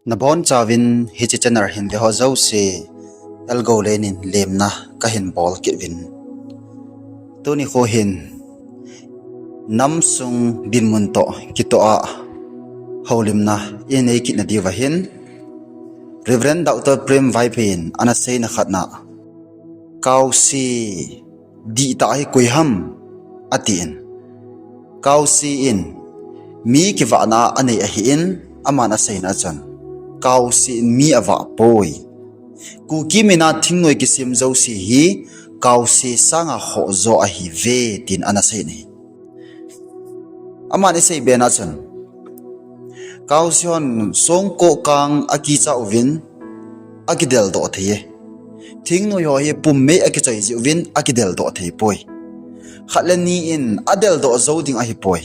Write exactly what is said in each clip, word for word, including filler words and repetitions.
Nabonchauvin hiche channel hin veho jouse, Elgoulen in lemna kahin bol kit uvin. Tuni kho hin namsung dinmun toh kitoh a houlimna inei kit nadiuva hin, Reverend Doctor Prem Vaiphei in ana seina khatna, Kaose dihtah hi koi ham, atin. Kaose in mi kivahna anei ahin, aman aseina chun, Kaose in mi avah poi. Kuki mina thingnoi kisem jouse hi Kaose sanga khoh jo ahiuve, tin ana seina ahi. Aman asei bena chun, Kaose hon songkoh kang akicha uvin, akideldoh thei e. Thingnoi ho hi pummei akichoi jeh uvin akideldoh thei poi. Khat le ni in adeldoh jou ding ahipoi.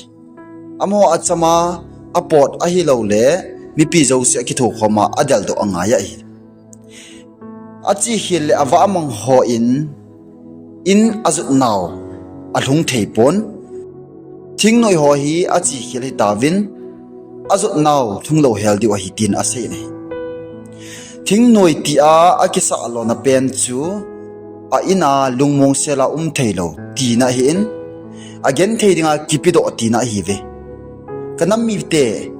Amaho achama apot ahilouleh mipi jouse akithokhoma adeldoh angai ahi. Achekhel le avahmang hon in ajotnau alhung thei pon. Thingnoi ho hi achekhel hitauvin, ajotnau lhung louhel diu ahi, tin aseina ahi. Thingnoi tia akisah lona pen chu a-in a lungmong sela um theilou tina ahin, agenthei dinga kipedoh tina ahiuve. Kanam mite,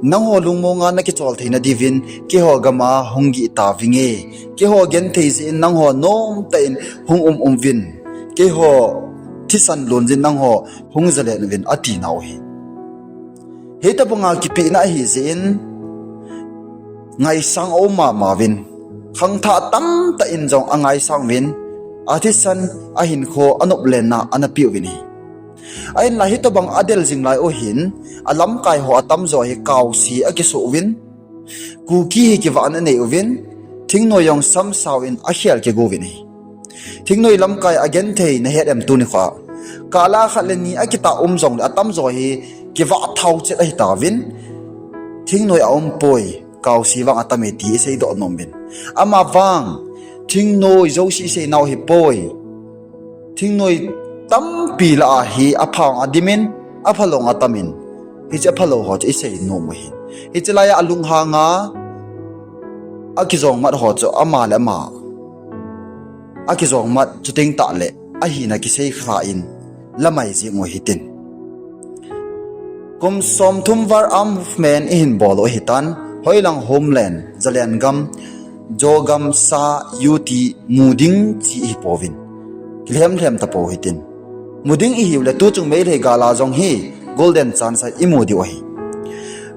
nangho lungmonga nakichol theina diuvin keiho gama hung gih tauvinge. Keiho genthei jeh in nangho nomtah in hung um um uvin, keiho thisan lon jeh in nangho hung jalen uvin, atinau ahi. Hitobanga kipehna ahijeh in ngaisang aum mama uvin, khangthah tamtah in jong angaisang uvin, athisan, ahinkho, anoplenna ana peuvin ahi. Ahinla hitobang adel jing lai u hin, alamkai ho atamjo hi Kaose akisoh uvin, Kuki hi kivahna anei uvin, thingnoi jong samsao in akhel kigo uvin ahi. Thingnoi lamkai agenthei nahet em tuni khoa? Kala khat le ni akitah um jongle atamjo hi kivah thao chet ahitauvin, thingnoi aumpoi, Kaose vang atame ti iseidoh nom uvin. Amavang thingnoi jouse iseinau hipoi. Thingnoi tampi lah a hi apha jong adimin, aphalou jong atamin, hiche aphalou ho chu isei nom u ahi. Hiche laiya alunghanga akijongmat ho chu ama le ama akijongmat, chuteng tahle ahina kisei kha in lamai jing u hitin. Kum somthum val armed movement ihin bol u ahitan, hoilang homeland, Zalengam, Zogam, Sa, U T, mu ding chi ihipouvin, kilhemlhem tapou hitin. Mu ding ihiule tuchung Meitei gala jong hi golden chance a imu diu ahi.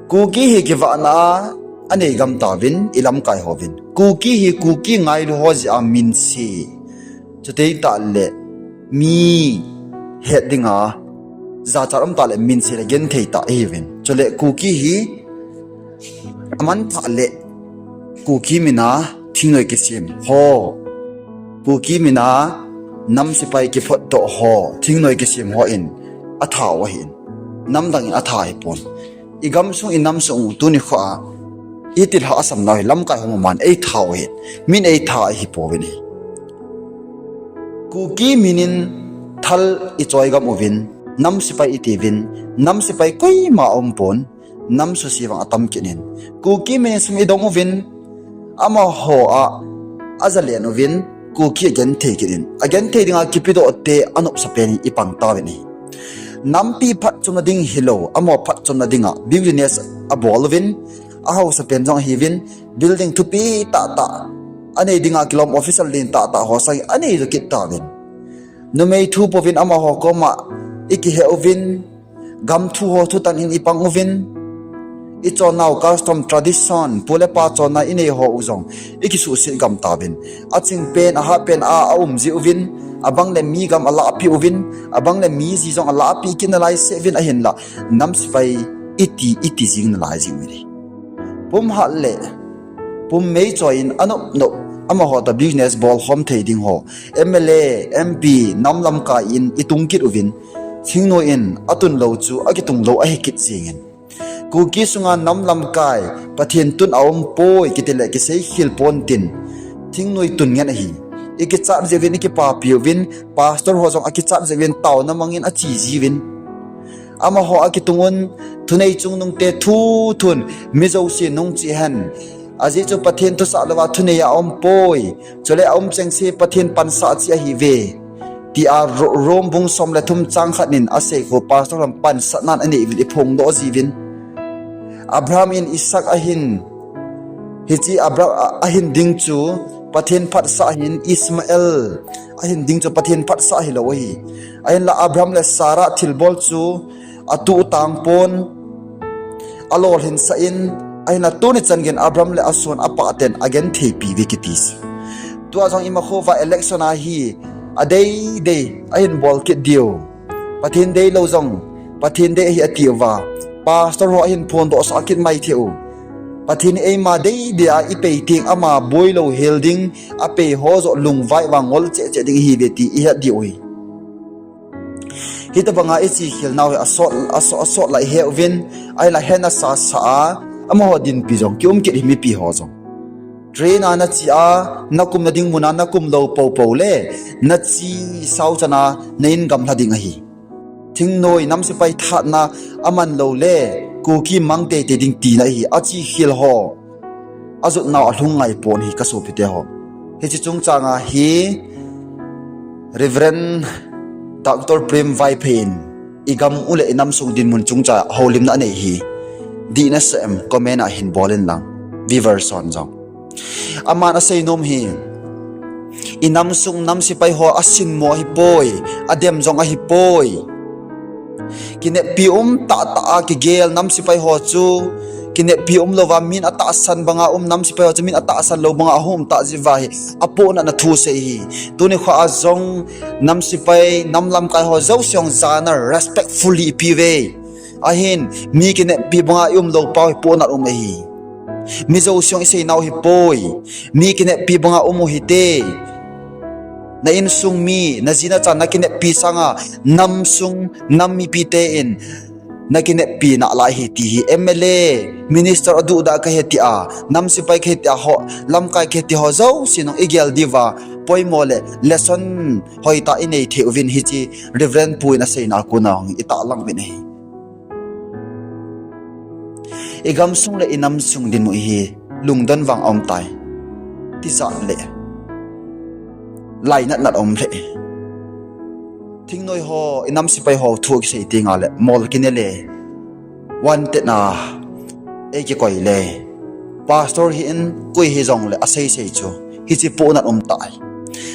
Kuki hi kivahna a anei gam tauvin, ilamkai hovin, Kuki hi Kuki ngailu ho jeh a minse, chuteng tahle mi het dinga jachat um tahle minse le genthei tah ihiuvin. Chule Kuki hi amanthah le Kuki mina thingnoi kisem ho, Kuki mina nam sepai kiphotdoh ho, thingnoi kisem hon atha u ahin, namdang in atha hipon. Igamsung inamsung tuni khoa itilha asamnau hi lamkai ho maman eitha u ahin, min eitha ahipouvin ahi. Kuki minin thal ichoi gam uvin, nam sepai itiuvin, nam sepai koima aumpon, nam suse vang atam kit in, Kuki minin sum idong uvin, amaho a ajalen uvin, Kuki agenthei kit in, agenthei dinga kipedoh te anopsa pen hi ipang tauvin ahi. Nampi phatchomna ding hilou, amaho phatchomna dinga business abol uvin, ahaosapen jong ahiuvin, building thupi tahtah anei dinga kilom, official len tahtah ho sang anei jo kit tauvin. Numei thu pouvin amaho koma ikihe uvin, gam thu ho thutan in ipang uvin, ichonnau custom tradition, pu le pa chonna inei ho u jong ikisuhset gam tauvin. Achingpen, ahatpen a aum jiuvin, abang le mi gam alahpeh uvin, abang le mi ji jong alahpeh kit nalai seh uvin ahinla, nam sepai iti, iti jing nalai jing uvin ahi. Pum hat le pum mei choi in anop nop, amaho toh business bolkhom thei ding ho, M L A, M P, nam lamkai in itung kit uvin, thingnoi in atun lou chu akitung lou ahi kit jengin, Kuki sunga nam lamkai, Pathen tun aumpoi kitile kiseikhel pontin, thingnoi tun ngen ahi. Ikichat jeh uvin, ikipapi uvin, pastor ho jong akichat jeh uvin, taona mangin ache jiuvin. Amaho akitung un, Thunei chungnungte thu thun mi jouse nung cheh hen. Ajeh chu Pathen thusah louva thunei aumpoi. Chule aum chengse Pathen pansah cheh ahiuve, tia Ro-, Rome bung som le thum chang khat in asei khu Pastor hon pansahnan anei uvin iphongdoh jiuvin. Abraham in Isaac ahin, hiche Abraham a-, ahin ding chu Pathen phatsah ahin, Ishmael ahin ding chu Pathen phatsah hilou ahi. Ahinla Abraham le Sarah thilbol chu atuh tang pon, alolhinsah in, ahinla tuni chan geiyin Abraham le ason apah ten agentheipi uve kiti chu. Tua jong imakhouva election a hi adeidei ahin bol kit diu. Pathen deilou jong Pathen dei ahi atiuva, Pastor ho ahin phondohsah kit mai thei u. Pathen in eima deidei a ipei teng ama boilou hel ding, apei ho joh lungvai uva ngol cheh cheh ding ihiuve ti ihet diu ahi. Hitobanga iche khel nau hi asot, asot, asot lai ihet uvin, ahinla hena sasa a, amaho dinpi jong kium kit hi mipi ho jong. Train a nache a, nakumna ding muna nakum lou poupou le, nache sao chana na in gamlha ding ahi. Thingnoi nam sepai thatna aman lou le, Kuki mang teitei ding tina ahi, ache khel ho. Ajotnau alhung ngai pon ahi kasopite ho. Hiche chungchanga hi Reverend Doctor Prem Vaiphei in igam u le inam sung dinmun chungchang houlimna anei hi. Dihna sah em comment a hin bol in lang. Viewers hon jong. Aman asei nom hi, inam sung nam sepai ho asinmo ahipoi, adem jong ahipoi. Kineppi um tahtah a kigel nam sepai ho chu, kineppi umlouva min atahsan banga um nam sepai ho chu min atahsan lou banga ahung um tah jeh uva hi apohnatna thu sei hi. Tuni khoa jong nam sepai, nam lamkai ho jouse jong jana respectfully ipi uve. Ahin, mi kineppi banga ium lou pau hi pohnat um ahi. Mi jouse jong iseinau hipoi. Mi kineppi banga um u hite. Na insung mi, naji nachan nakineppi sanga, nam sung, nam mipite in nakineppi nalai ahi ti hi. M L A, minister aduhdah kahi tia, nam sepai kahi tia ho, lamkai kahi ti ho jouse jong igel diuva poimo le lesson hoitah inei thei uvin hiche Reverend pu in aseina a kona hung itahlang uvin ahi. Igamsung le inamsung dinmun hi lungdon vang aum tai. Tijat le lainatna aum lheh. Thingnoi ho, inam sepai ho thu kisei tengle mol kine le, wanted na eikikoi le, pastor hi in koi hijongle aseisei chu hiche pohnat um tai.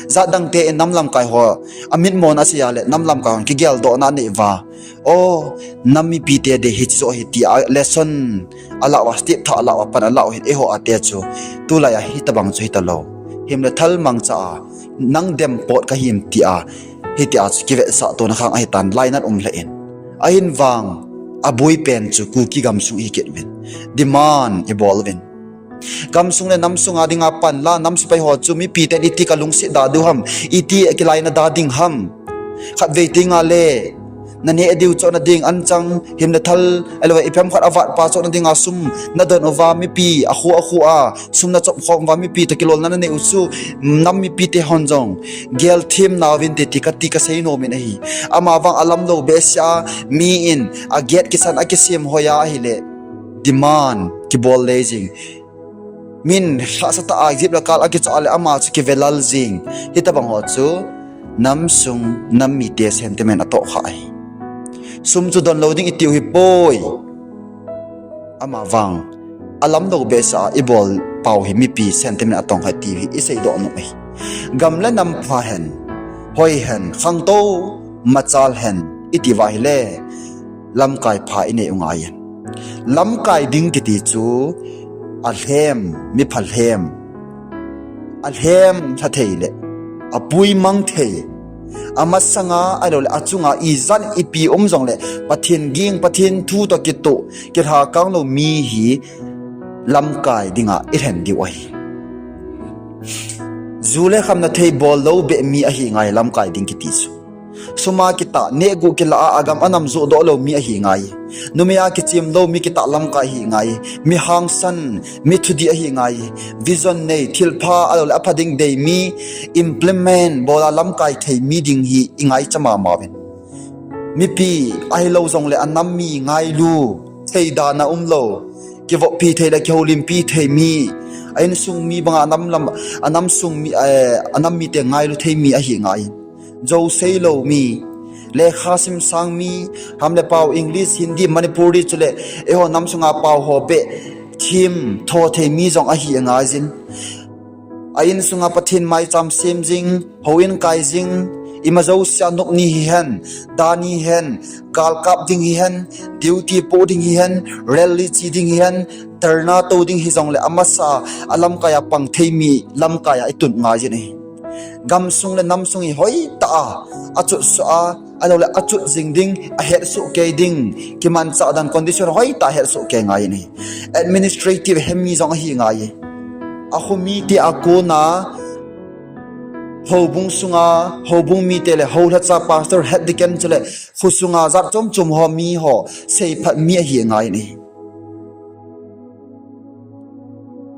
Jatdangte in nam lamkai ho amitmona asei a le nam lamkai hon kigeldohna anei uva, o, nam mipite dei hiche joh hi tia lesson alah uva, step thah alah uva, pan alah u hin eiho a te chu tulai a hitobang chu hitalou. Himle thal mangcha a, nang dem pot kahim tia, hitia chu kivetsah tona khang ahitan, lainat um lheh in. Ahin vang, aboipen chu Kuki gamsung ihi kit uvin, demand ibol uvin. Gamsung le namsunga dinga panla nam sepai ho chu mipiten iti kalungset da diu ham, iti kilaina da ding ham. Khatvei tengle naneh diu chohna ding, anchang, himle thal, ahilouva iphemkhat avatpa chohna dinga sum nadon uva, mipi akhu akhu a sum nachopkhom uva, mipi toh kilolna nanei u chu nam mipite hon jong gelthim nauvinte ti kati kasei nomin ahi. Amavang alamlou behseh a mi in agate kisan a kisem hoi a ahile demand kibol lei jing. Min hahsatah a jeep le car akichoh a le ama chu kivelal jing. Hitobang ho chu namsung nam mite sentiment atohkhah ahi. Sum chu donlou ding itiu hipoi. Amavang alamlou behseh a ibol pau hi mipi sentiment atongkhah tiu hi iseidoh nom ahi. Gam le nam pha hen, hoi hen, khangtou machal hen itiuva ahile lamkai pha inei u ngaiyin. Lamkai ding kiti chu alhem, mipha lhem, alhem lha thei le apuimang thei, amasanga ahiloule achunga ijat ipi um jongle Pathen ging, Pathen thu toh kitoh, kilhakanglou mi hi lamkai dinga ilhen diu ahi. Ju le khamna thei bollou beh mi ahi ngai lamkai ding kiti chu. Suma kitah, nehguh kilah a agam anam johdoh lou mi ahi ngai. Numeiya kichemlou mi kitah lamkai ahi ngai. Mi hangsan, mi thudih ahi ngai. Vision nei, thilpha ahiloule apha ding dei mi, implement bola lamkai thei mi ding hi ingaicha mama uvin. Mipi ahilou jongle anam mi ngailu, Seidana umlou, kivoppi thei le kihoulimpi thei mi, a insung mi banga anam lam, anam sung mi, eh, anam mite ngailu thei mi ahi ngai. Jou seilou mi, lekha simsang mi, ham le pao English, Hindi, Manipuri chule eiho nam sunga pao ho beh thim tho thei mi jong ahi ngai jin. A insunga Pathen maicham sem jing, houin kai jing, ima jousea nop ni hihen, dan hihen, gal kap ding hihen, duty poh ding hihen, rally che ding hihen, dharna tou ding hijongle amasa a lamkai a pang thei mi lamkai a itun ngai jin ahi. Gamsung le namsung hi hoitah a, achutsoh a, ahiloule achut jing ding, ahetsoh kei ding, kimanchah dan condition hoitah a hetsoh kei ngai in ahi. Administrative hemi jong ahi ngai e. Akho mite a kona, houbung sunga, houbung mite le houlhacha, pastor, head deacon chule kho sunga jat chom chom ho mi ho seiphat mi ahi ngai in ahi.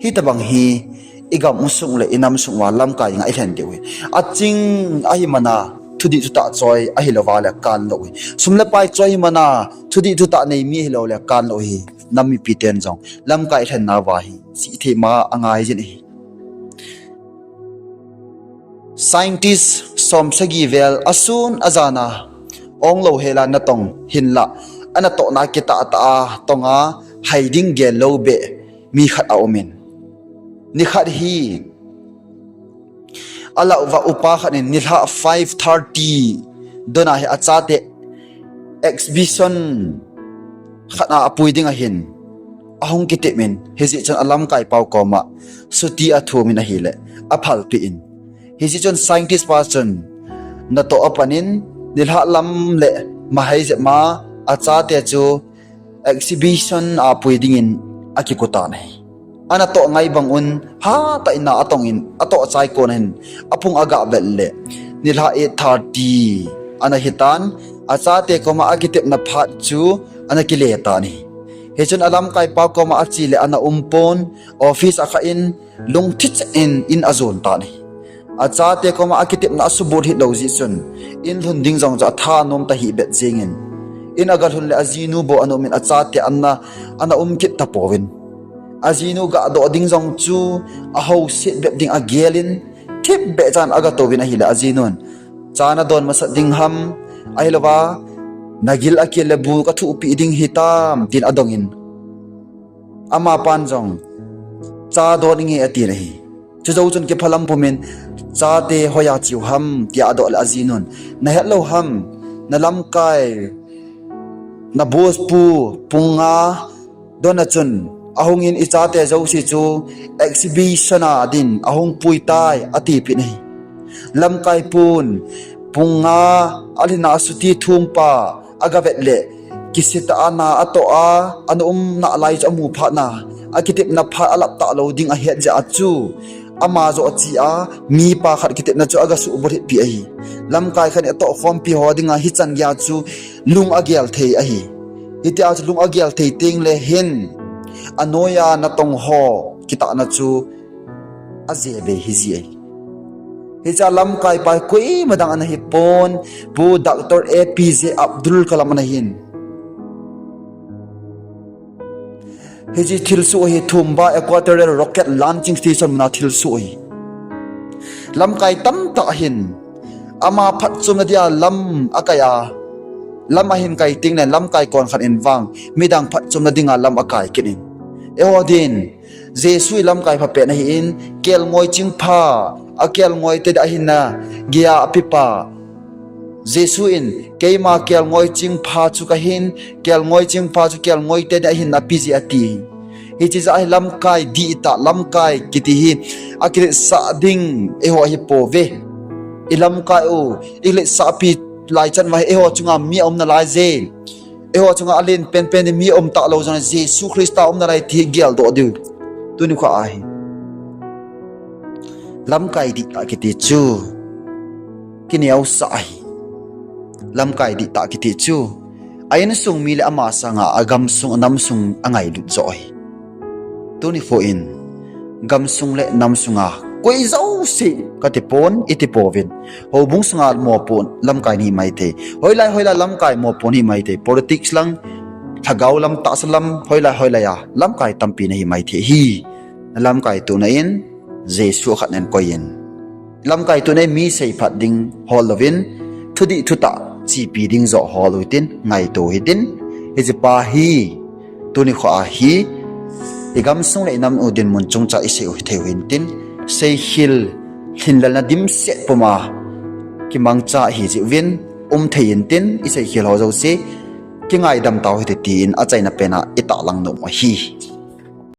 Hitobang hi igam sung le inam sung uva lamkai nga ilhen diu hi. Aching ahi mana, thudih thutah choi ahilouva le kanlou hi. Sum le pai choi ahi mana, thudih thutah nei mi ahilou le kanlou hi. Nam mipi ten jong lamkai lhenna uva hi chihthei ma angai jin ahi. Scientist somsagi vel asun ajana onglou hela natong hinlah, anatohna kitahtah a tonga hai ding gel lou beh mi khat aumin. Nikhat hi alah uva upa khat in nilhah five thirty dona hi achate exhibition khat a apui ding ahin ahung kitepin, hijeh chun alamkai pau koma chuti athumin ahile, aphalpeh in. Hijeh chun scientist pa chun natoh apanin, nilhah lam le mahai jep ma achate chu exhibition a pui dingin akikutan ahi. Anatoh ngai bang un, hatah in na atongin, atoh chai kon ahin, apung agah vet le, nilhah eight thirty ana hitan, achate koma akitepna phat chu ana kile tan ahi. Hichun alamkai pa koma ache le ana umpon, office a kha in, lungthim cheh in in ajon tan ahi. Achate koma akitepna asubut hih lou jeh chun, in lhun ding jong chu athanom tahih bet jengin, in agalhun le ajinu bou ana umin achate ana, ana um kit tapouvin. Ajinu gahdoh ding jong chu ahouset bep ding agelin, thipbeh chan agatouvin ahile ajinun, cha nadon masat ding ham, ahilouva, nagil akel le bu kathuhpeh ding hitam, tin adongin. Amapan jong, cha don inge atin ahi. Chujou chun kiphalam pumin, chate hoiya cheu ham, tia adoh le ajinun, nahet lou ham, nalamkai, na boss pu, pung nga dona chun, ahungin ichate jouse chu exhibition a din ahung pui tai, atipeh in ahi. Lamkai pun, pung nga alhinna chuti thumpa agavet le, kisetah a na atoh a, ana um nalai chu amu phatna, akitepna phat alap talou ding ahet jeh a chu, ama joh ache a, mipa khat kitepna chu agasuhbulhitpeh ahi. Lamkai khat in atohkhompi ho dinga hichan geiya chu lung agel thei ahi. Hitia chu lung agel thei tengle hin, anoiya natong ho kitahna chu ajebe hiji ahi. Hichea lamkaipa hi koima dang ana hipon, Pu Doctor A P J Abdul Kalam ana hin. Hiche thilsoh hi Thumba Equatorial Rocket Launching Station muna thilsoh ahi. Lamkai tamtah hin ama phatchomna dia lam akai a, lam ahin kai tengle lamkai konkhat in vang midang phatchomna dinga lam akai kit in. Eiho din, Jesu hi lamkai phapen ahin, kelngoi chingpha, akelngoi te dia ahinna geiya apepa Jesu in, keima kelngoi chingpha chu kahin, kelngoi chingpha chu kelngoi te dia ahinna ape ji ati. Hiche jeh a hi lamkai dihtah, lamkai kiti hi akiletsah ding eiho ahipouve. Ilamkai u, iletsahpi laichan uva hi eiho chunga mi aum nalai je. Eiho chunga alen penpen hi mi aum talou jongle Jesu Christa aum nalai ti hi geldoh diu. Tuni kho ahi. Lamkai dihtah kiti chu kineosah ahi. Lamkai dihtah kiti chu a insung mi le ama sanga agamsung, anamsung angailut joh ahi. Tuni kho in, gamsung le namsunga koi jouse katipon, itipouvin. Houbung sunga mopo lamkai hi maithei. Hoilai, hoilai lamkai mopo hi maithei. Politics lang, lhagao lam, tahsa lam, hoilai hoilai a lamkai tampi nahi maithei ahi. Nalamkai tona in Jesu khat nen koi in. Lamkai tona in mi seiphat ding hol louvin, thudih thutah chepi ding joh hol u hitin, ngaito hitin. Hiche pa hi, tuni kho a hi, igamsung le inam u dinmun chungchang a isei u hithei u hintin, seikhel lhinlelna dimset puma kimangcha ahi jeh uvin, um thei intin, iseikhel ho jouse kingaidam tau hite tin achaina pen a itahlang nom u ahi.